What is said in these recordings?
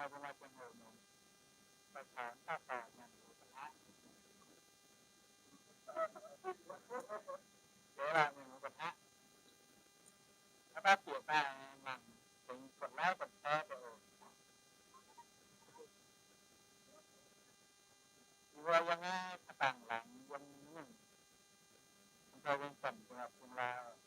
Mbuo maaih ziangh hoc nongx, daaih taux daaih faaux nyanc hmuc ga'hnaqv. Liuz laanh nyanc hmuc ga'hnaqv, naaiv baav bieqc daaih mangc tengx guoqv laiv guoqv tov deix oc. Yie mbuo yiem naaiv bangc laangz yiem nyungc, yiem zanc mbuo bung laauh.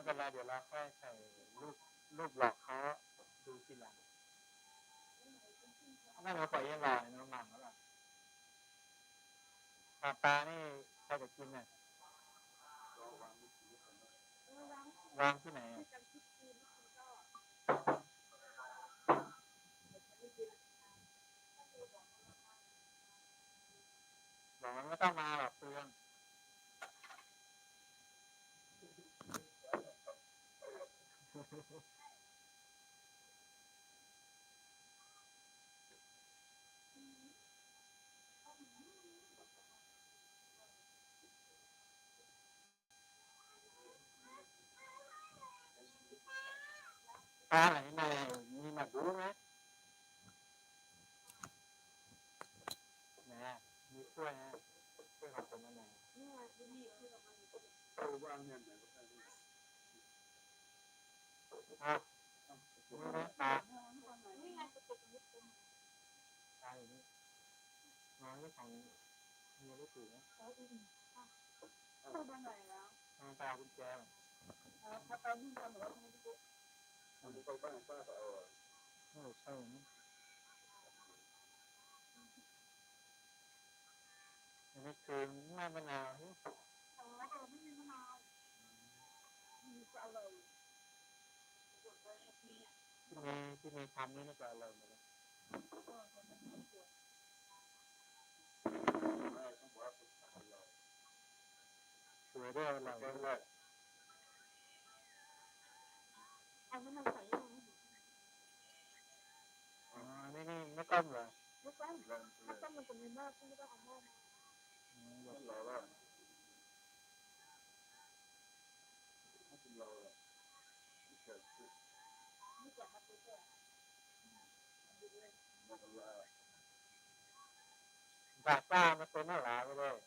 Mv baac nor nduqc lorz sai cai lupv, lupv lorqc kouv duqv zinh ndaangc. Naaiv nor buatc yie lorqc nor mangc lorqc. Maa baa naaiv cai deix zinh naaic. Wang jienv naaic. Lorqc maiv dauh maa lorqc buo. Baa naaic, naaic, ninh maaih mbuo nyei. Naaic, ninh guoqv nyei, guoqv horpc deix naaic. Aa, baa. Baa, nor, nor, Bih mei, bih mei camv nyei, naaiv gaax lorqc. Sueih duqv lorqc. Aa, ninh, ninh maiv gamh lorqc. Nzaac jaav maiv benx naaiv laaix wuov deix.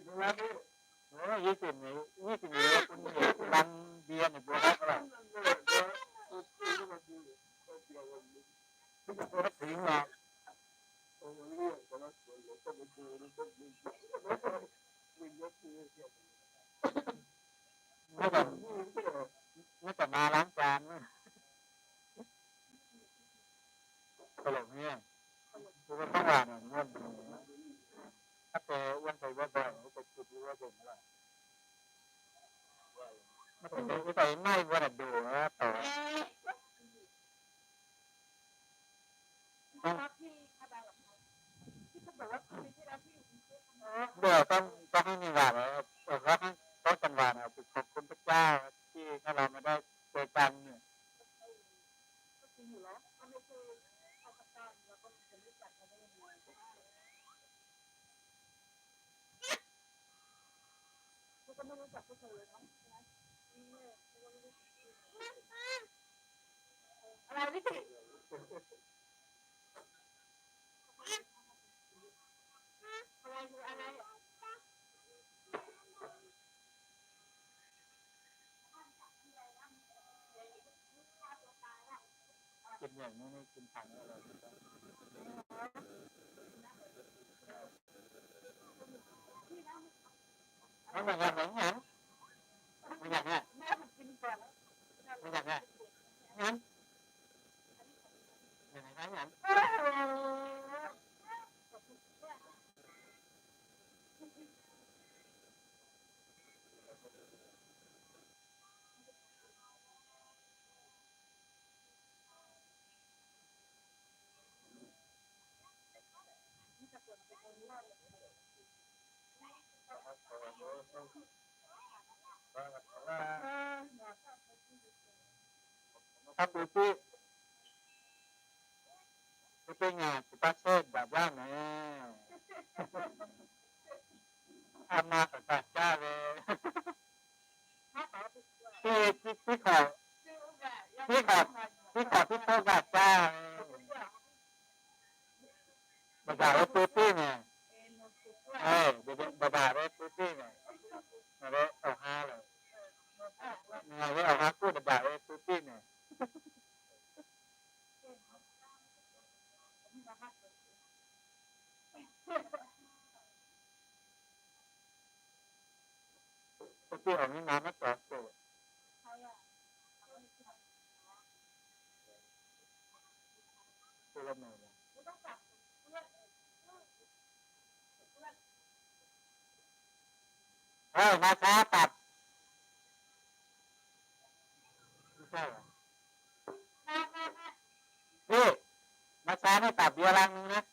Yie zinc, yie zinc nyei bun ninh laanh ndie ninh mbuo hnangv lorqc. Maiv deix, maiv deix maa laangz jaan. Mbuo gorngv waac naaic, mbuo, aa, deix yiem deix wuov nzoih, deix butv wuov nzengc lorqc. Maiv deix, maiv deix maiv wuov naaic ndoqc dorc. Mbuo gorngv, gorngv hnangv mingh waac, gorngv, gorngv janx waac naaic, ขอบคุณพระเจ้า ที่ให้เรามาได้เจอกัน Aa, bu duqv, bu duqv nyanc ziqc baav setv mbaac nziaauv naaic. Aa, maa faix faix jaav le. Div, div, div korc, div korc, div korc div tov nqaah jaav. Mbaac nzaac wuov bu duqv naaic. Mbaac nzaac wuov bu duqv naaic. Naaic wuov auv-haa lorqc. Naaic wuov auv-haa guv mbaac nzaac wuov bu duqv naaic. Mv baac maiv maaih maiv dorh doqc. Aa, maa saa dapc. Ih, maa saa naaiv dapc mbie laangh nyei naaiv.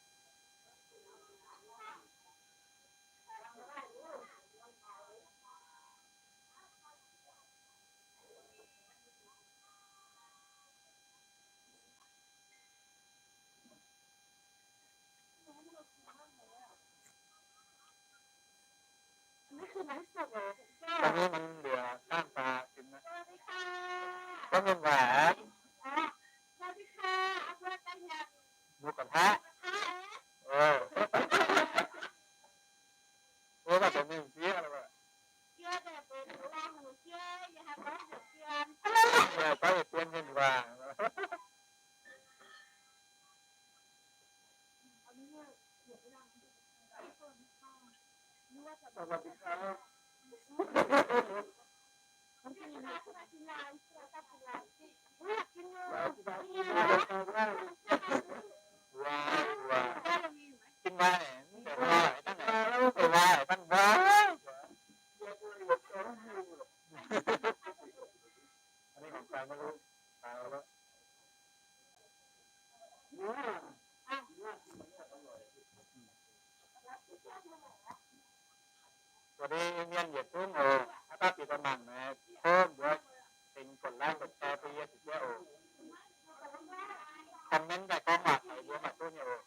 Da'nyeic mienh mbuo gaengh daaih fim naaiv. Gorngv mienh waac aqv. Mbuo ga'haav. Wuov daaih dongh mienh sieqv. Yaac gorngv yietc buonc mienh waac. Mbuo nyei mienh yietc zungv oc, haaix dauh bieqc daaih mangc naaic, tov mbuo tengx กดไลค์ กดแชร์ bun yie deix jienv oc. Comment daaih gorngv waac haic mbuo maaih duqv nyei oc.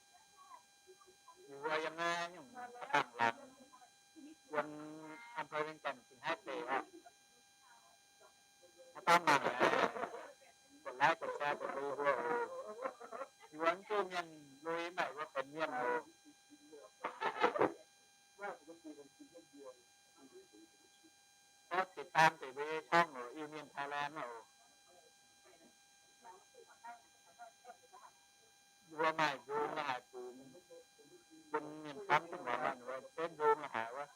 Yie mbuo yiem naaiv nyungc dangc laangz, yiem อำเภอเวียงจันทน์ Qinghai Deic oc. Haaix dauh mangc naaic, กดไลค์ กดแชร์ daaih bun yie mbuo oc. Yie mbuo mv duqv mienh lui, mv baac yie mbuo benx mienh oc. Gorngv ziepc daan deix mbuo nyei ช่อง oc, Iu-Mienh Thailand oc. Mbuo maaih nzung la'haic bungx bun mienh camv duqv muangx, mbuo benx nzung la'haic wuov.